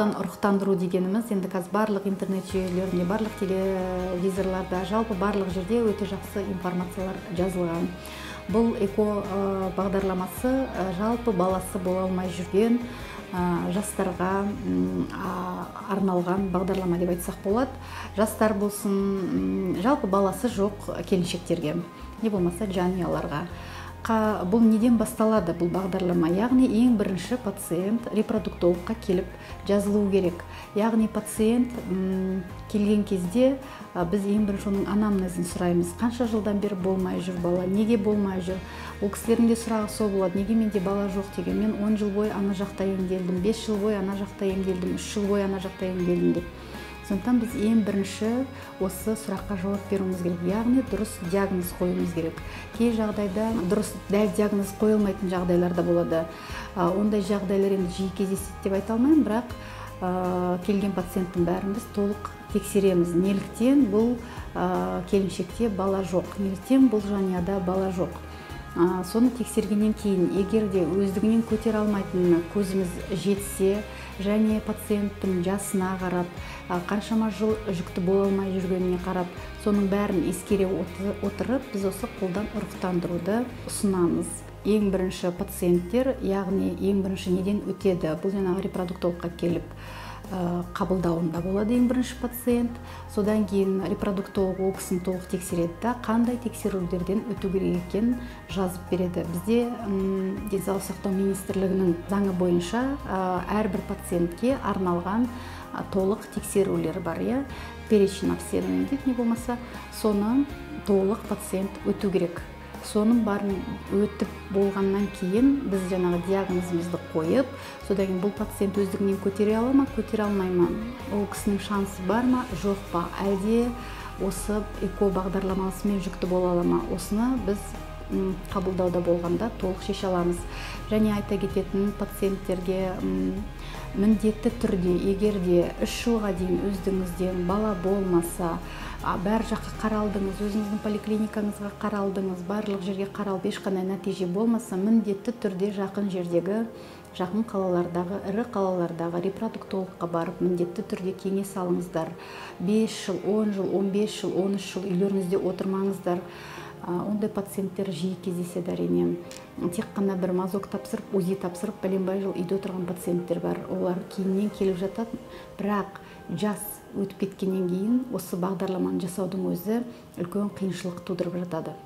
Қолдан ұрықтандыру дегеніміз енді қазір барлық интернет жүйелерінде, барлық телевизорларда, жалпы барлық жерде өте жақсы информациялар жазылған. Бұл ЭКО бағдарламасы жалпы баласы бола алмай жүрген жастарға арналған бағдарлама деп айтсақ болады. Жастар болсын, жалпы баласы жоқ келіншектерге, не болмаса жанұяларға. Бұл неден басталады бұл бағдарлама? Яғни ең бірінші пациент репродуктологқа келіп жазылу керек. Яғни пациент келген кезде біз ең бірінші оның анамнезін сұраймыз. Қанша жылдан бері болмай жүр бала, неге болмай жүр? Ол кісілердің де сұрағы сол болады, неге менде бала жоқ деген. Мен 10 жыл бойы ана жақта емделдім, 5 жыл бойы ана жақта емделдім, 3 жыл бойы ана жақта емделдім деп. Сондықтан біз ең бірінші осы сұраққа жауап беруіміз керек, яғни дұрыс диагноз қоюымыз керек. Кей жағдайда дұрыс дәл диагноз қойылмайтын жағдайлар да болады. Ондай жағдайлар енді жиі кездеседі деп айта алмаймын, бірақ келген пациенттің бәрін біз толық тексереміз. Неліктен бұл келіншекте бала жоқ, неліктен бұл жанұяда бала жоқ. Соны тексергеннен кейін, егер де өздігінен көтере алмайтынына көзіміз жетсе, және пациенттің жасына қарап, қаншама жыл жүкті бола алмай жүргеніне қарап, соның бәрін ескере отырып, біз осы қолдан ұрықтандыруды ұсынамыз. Ең бірінші пациенттер, яғни ең бірінші неден өтеді? Бұл жаңағы репродуктологқа келіп қабылдауында болады ең бірінші пациент. Содан кейін репродуктолог ол кісіні толық тексереді да, қандай тексерулерден өту керек екенін жазып береді. Бізде денсаулық сақтау министрлігінің заңы бойынша әрбір пациентке арналған толық тексерулер бар, иә, перечень обследований дейді, не болмаса соны толық пациент өту керек. Соның барын өтіп болғаннан кейін біз жаңағы диагнозымызды қойып, содан кейін бұл пациент өздігінен көтере ала ма, көтере алмай ма, ол кісінің шансы бар ма, жоқ па, әлде осы ЭКО бағдарламасымен жүкті бола ала ма, осыны біз қабылдауда болғанда толық шеше аламыз. Және айта кететін пациенттерге міндетті түрде, егер де 3 жылға дейін өздігіңізден бала болмаса, бәр жаққа қаралдыңыз, өзіңіздің поликлиникаңызға қаралдыңыз, барлық жерге қаралып ешқандай нәтиже болмаса, міндетті түрде жақын жердегі, жақын қалалардағы, ірі қалалардағы репродуктологқа барып міндетті түрде кеңес алыңыздар. 5 жыл, 10 жыл, 15 жыл, 13 жыл үйлеріңізде отырмаңыздар. Ондай пациенттер жиі кездеседі әрине. Тек қана бір мазок тапсырып, УЗИ тапсырып, бәленбай жыл үйде отырған пациенттер бар. Олар кейіннен келіп жатады, бірақ жас өтіп кеткеннен кейін осы бағдарламаны жасаудың өзі үлкен қиыншылық тудырып жатады.